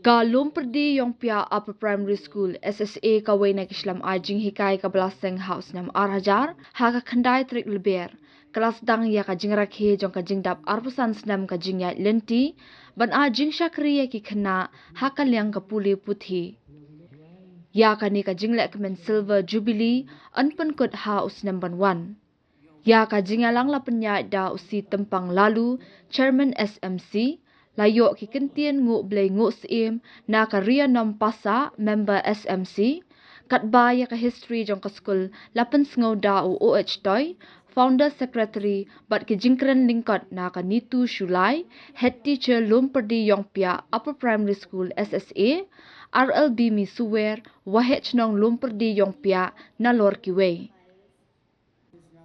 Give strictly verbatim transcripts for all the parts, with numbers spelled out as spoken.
Ka Lumpyrdi Ïongpiah Upper Primary School, S S A, kawei na ki shlem ai jinghikai kaba la seng ha u snem ar hajar, ha ka khyndai tarik Lber, ka la sdang ïa ka jingrakhe jong ka jingdap arphew san snem ka jingïaid lynti ban ai jingshakri ïa ki khynnah ha ka liang ka pule puthi. Ïa kane ka jinglehkmen Silver Jubilee yn pynkut ha u snem ban wan. Ïa ka jingïalang la pynïaid da u C Tympang Laloo, Chairman S M C, la ïoh ki kyntien nguh blei nguh syiem na ka Ria Nom Passah, Member S M C, katba ïa ka history jong ka skul la pynsngew da u O H Toi, Founder Secretary, bad ki jingkren lyngkot na ka Nitu Shullai, Head Teacher Lumpyrdi Ïongpiah Upper Primary School, S S A, R L Bimi Suwer, Waheh Chnong Lumpyrdi Ïongpiah, nalor kiwei.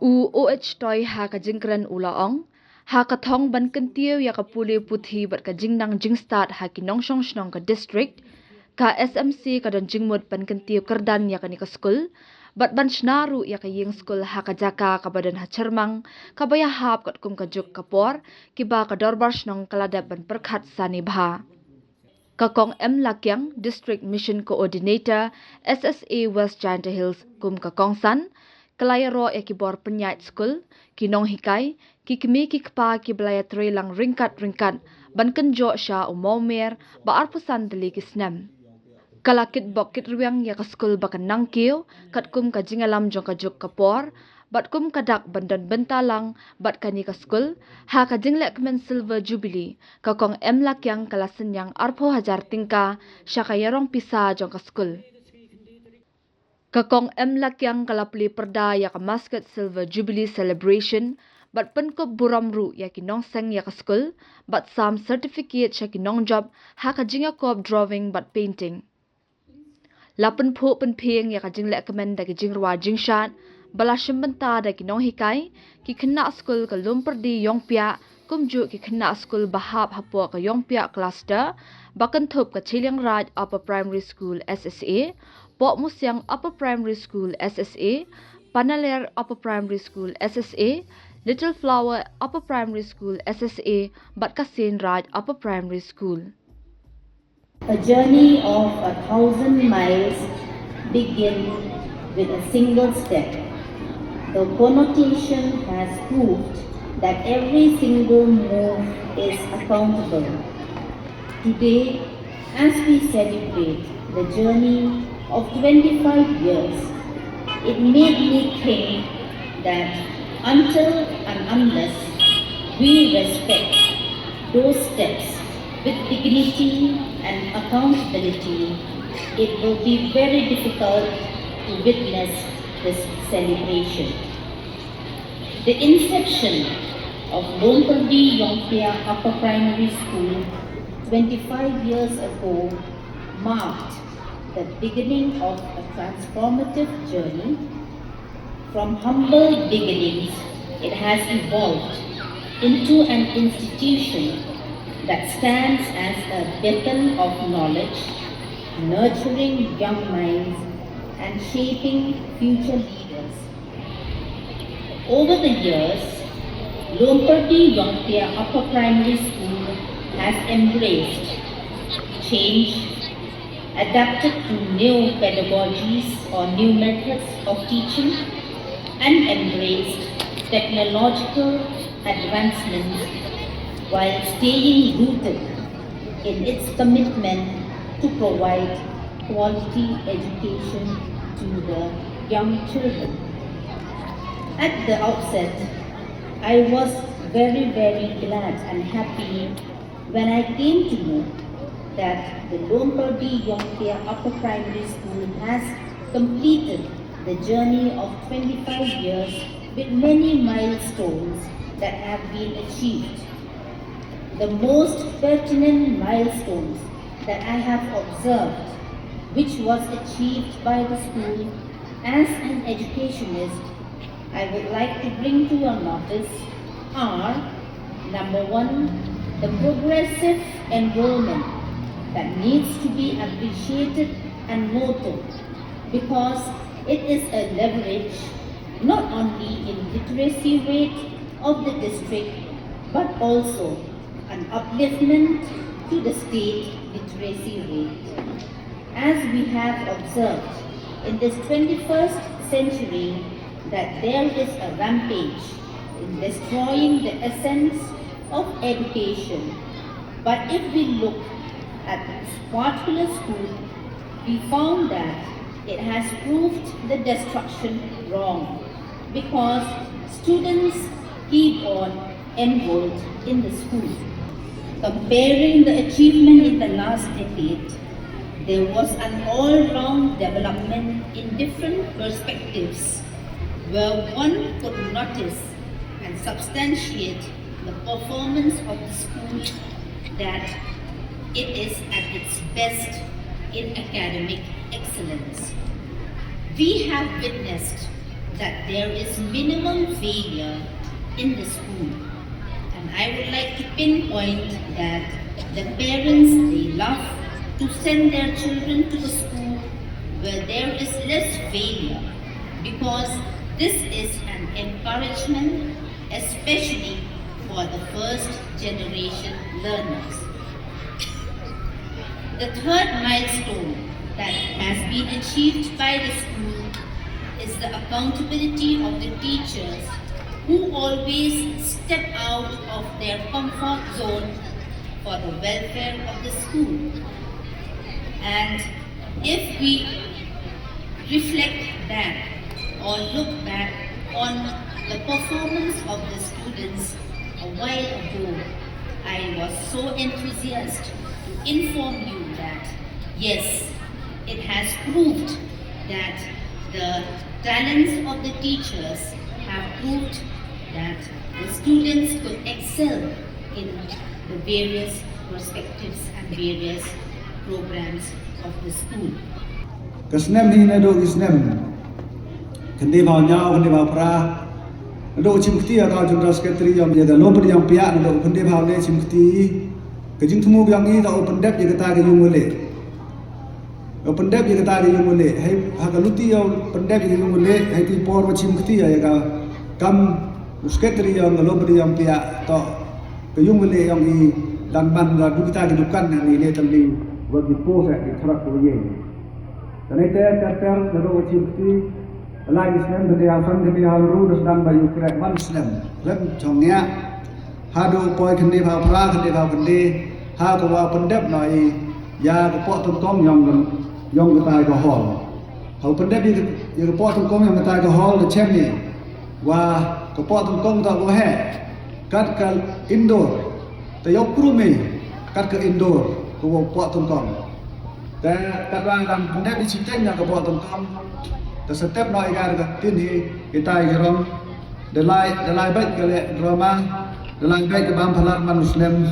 U O H Toi ha ka jingkren u la ong, ha ka thong ban kyntiew ïa ka pule puthi bad ka jingnang jingstad ha ki nongshong shnong ka district, ka S M C ka don jingmut ban kyntiew kyrdan ïa kane ka skul bad ban shna ruh ïa ka ïing skul ha ka jaka kaba don ha Chyrmang, kaba ïahap katkum ka juk ka por, kiba ka dorbar shnong ka la dep ban pyrkhat sani bha. Ka Kong M Lakiang, District Mission Coordinator, S S A West Jaintia Hills, kum ka kongsan, ka la ïaroh ïa ki bor pynïaid skul, ki nonghikai, ki kmie ki kpa kiba la ïatreilang ryngkat ryngkat ban kynjoh sha u mawmer ba arphew san tylli ki snem. Ka la kitbok kitrwiang ïa ka skul ba kan nang kiew katkum ka jingïalam jong ka juk ka por, bad kum ka dak ban don bynta lang bad kane ka skul, ha ka jinglehkmen Silver Jubilee, ka Kong M Lakiang ka la synñiang arphew hajar tyngka sha ka ïarong pisa jong ka skul. Ka Kong M Lakiang ka la plie pyrda ïa ka Muscat Silver Jubilee Celebration bad pynkup burom ruh ïa ki nongseng ïa ka skul bad sam certificate sha ki nongjop ha ka jingïakop drawing bad painting. La pynphuh pynphieng ïa ka jinglehkmen da ki jingrwai jingshad ba la shim bynta da ki nonghikai, ki khynnah skul ka Lumpyrdi Ïongpiah, kumjuh ki khynnah skul ba hap hapoh ka Ïongpiah Cluster, ba kynthup ka Chilliangraij Upper Primary School, S S A, Pohmusiang Upper Primary School, S S A, Panaliar Upper Primary School, S S A, Little Flower Upper Primary School, S S A, bad ka Seinraij Upper Primary School. A journey of a thousand miles begins with a single step. The connotation has proved that every single move is accountable. Today, as we celebrate the journey of twenty-five years, it made me think that until and unless we respect those steps with dignity and accountability, it will be very difficult to witness this celebration. The inception of Lumpyrdi Ïongpiah Upper Primary School twenty-five years ago marked the beginning of a transformative journey. From humble beginnings, it has evolved into an institution that stands as a beacon of knowledge, nurturing young minds and shaping future leaders. Over the years, Lumpyrdi Ïongpiah Upper Primary School has embraced change, adapted to new pedagogies or new methods of teaching, and embraced technological advancements while staying rooted in its commitment to provide quality education to the young children. At the outset, I was very, very glad and happy when I came to know that the Lumpyrdi Ïongpiah Upper Primary School has completed the journey of twenty-five years with many milestones that have been achieved. The most pertinent milestones that I have observed, which was achieved by the school as an educationist, I would like to bring to your notice are, number one, the progressive enrollment that needs to be appreciated and noted because it is a leverage not only in literacy rate of the district but also an upliftment to the state literacy rate. As we have observed in this twenty-first century that there is a rampage in destroying the essence of education. But if we look at this particular school, we found that it has proved the destruction wrong because students keep on enrolled in the school. Comparing the achievement in the last decade, there was an all-round development in different perspectives where one could notice and substantiate the performance of the school, that it is at its best in academic excellence. We have witnessed that there is minimum failure in the school. And I would like to pinpoint that the parents, they love to send their children to a school where there is less failure, because this is an encouragement, especially for the first generation learners. The third milestone that has been achieved by the school is the accountability of the teachers, who always step out of their comfort zone for the welfare of the school. And if we reflect back or look back on the performance of the students a while ago, I was so enthusiastic to inform you that yes, it has proved that the talents of the teachers have proved that the students could excel in the various perspectives and various programs of the school. Ka snem hi naduh ki snem khyndai phaw hynñiew, khyndai phaw phra, naduh u chim kti ïa ka u General Secretary ïa ka Lopadiang Piah, naduh khyndai phaw hynñiew chim kti, ka jingthmu ka jong i ka u pyndep ïa kata ka yung waleh. Ka pyndep ïa kata ka yung waleh, ha ka luti ïa u pyndep ïa ka yung waleh, ha kata ka por ba chim kti ïa ka kam u Secretary ïa ka Lopadiang Piah, to ka yung waleh jong i dang ban la du kita ki dukan ne ne tam ni wa ki post ki throt ko ye. Tang ïa te ter ter naduh u chim kti, lai ki snem, khyndai phaw san, khyndai phaw hynriew, da sdang ba ïa u khreh wan snem, khlem chong ïa. Haduh poi khyndai phaw phra, khyndai phaw khyndai, ha ka wa pyndep noh i ïa ka poh tyngkong jong, jong kata ka hall. Ha u pyndep ïa ka, ïa ka poh tyngkong jong kata ka hall, da chem i wa ka poh tyngkong ta ko he kat ka indoor, ta ïoh krum i kat ka indoor ka wa poh tyngkong. Te katba dang pyndep i shiteng ïa ka poh tyngkong, te sa tep noh i ka, ka tin hi kita i jrong. Da lai, da lai bad ka leh drama, da lai bad ka bam phalar man u snem.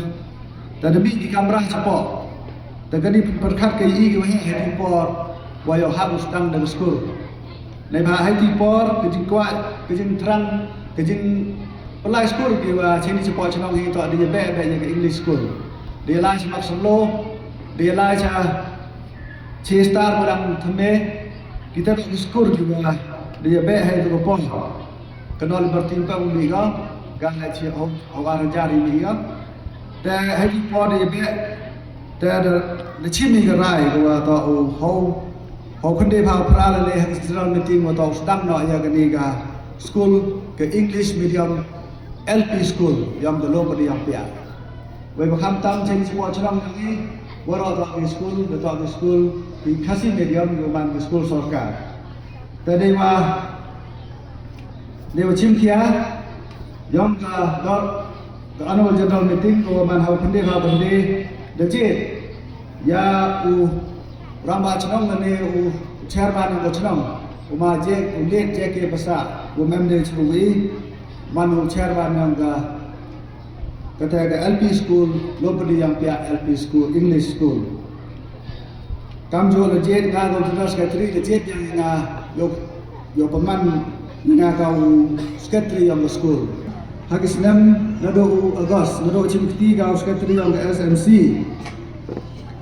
Te da mih ki kamra shapoh. Te kani pyrkhat ka i ki wa heh ha ki por wa ïoh hap u sdang da ka skur. Neibhah ha ki por ka jingkwah, ka jingthrang, ka jingpynlait skur ki wa chini shapoh chnong hi, to da ïa beh beh ïa ka English school. Da ïa lai sha Mak Solo, da ïa lai sha Che Star Padang Thymme, kita da ki skur ki wa da ïa beh ha ito ka por. Ka Nongbah Liberty pa u mih ka, ka la chi ho, ho ar hajar i mih ka. Te ha ki por da ïa beh, te da, da chim i ka rai ka wa to u ho, ho khyndai phaw phra la leh ha ka general meeting wa to u sdang noh ïa kani ka school, ka English medium L P school, jong ka Lopadiang Piah. Wei ba kham tam chini shapoh chnong jong i, waroh to ki school, da to ki school ki Khasi medium, ki man ki school sorkar. Te dei wa, dei wa chim khia jong ka dor ka annual general meeting ka wa man ha u khyndai phaw khyndai, da jied ïa u rangbah chnong lane u chairman jong ka chnong, u ma J, u late J K Passah, u M D chnong i, man u chairman jong ka kata ka L P school, Lopadiang Piah L P school, English school. Kam ju la jied nga ka general secretary, la jied ïa nga ïoh, ïoh pynman nga ka u secretary jong ka school. Ha ki snem naduh u August, naduh chim kti ka u secretary jong ka S M C.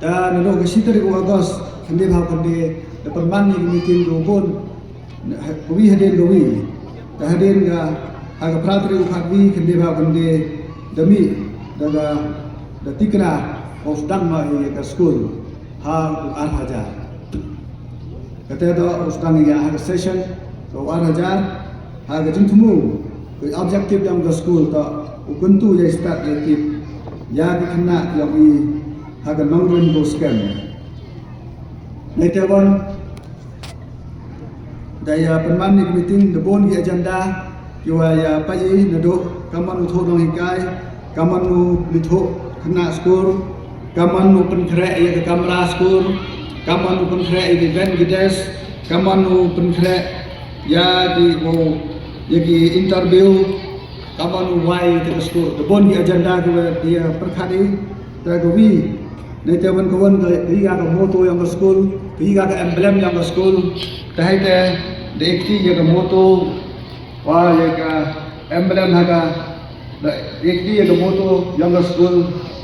Te naduh ka shi tarik u August, khyndai phaw khyndai, da pynman ïa ki meeting ruh bun. Ka wi hadien ka wi. Te hadien ka, ha ka phra tarik u Khatwi khyndai phaw khyndai, da mih, da ka, da tikna Ba u sdang noh ïa ka skul ha u ar hajar. Kata da u sdang ïa ha ka session ka u ar hajar, ha ka jingthmu ka objective jong ka skul ta u kyntu ïa stad ïa tip ïa ki khynnah jong i ha ka nongrim ko skhem. Nai te wan da ïa pynman ïa ka meeting da bun ki agenda ki wa ïa pait i naduh ka mon u thoh nonghikai, ka mon u li thoh khynnah skul, ka mon u pynkhreh ïa ka kamra skul, ka mon u pynkhreh ïa ki bench ki desk, ka mon u pynkhreh ïa ki, ïa ki interview, ka mon u wai ïa ka skul. Da bun ki agenda ki wa ïa pyrkhat i, te ka wi. Nai te wan ka wan ka, ka ïa ka motto jong ka skul, ka ïa ka emblem jong ka skul. Te hai te da ïa kti ïa ka motto, wa ïa ka emblem ha ka, da ïa kti ïa ka motto jong ka skul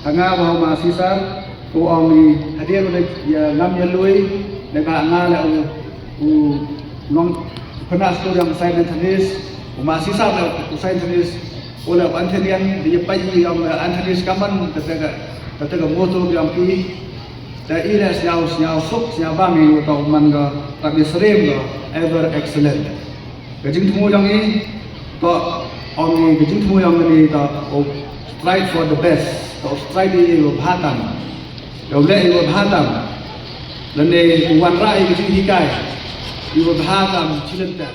ha nga wa u ma Sisar, u ong i hadien u da ïa ngam ïa lui, da ka nga la u, u nong khynnah skul jong Saint Anthony's, u ma Sisar la u Saint Anthony's, u la u Anthonian, da ïa pait i ong Anthony's ka man, kata ka, kata ka motto jong ki, da i la sñiaw, sñiaw suk, sñiaw bang i u ta u man ka, ta bi srem ka, ever excellent. Ka jingthmu jong i, to, ong i ka jingthmu jong i to, u strive for the best, to u strive i u bha tam. Ka u leh i u bha tam. Lane u wanrah i ka jinghikai, i u bha tam, chilynter.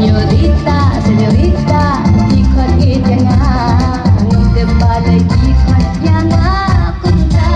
Señorita, señorita, ki khot ïa nga, ngam tip balei ki khot ïa nga kumta.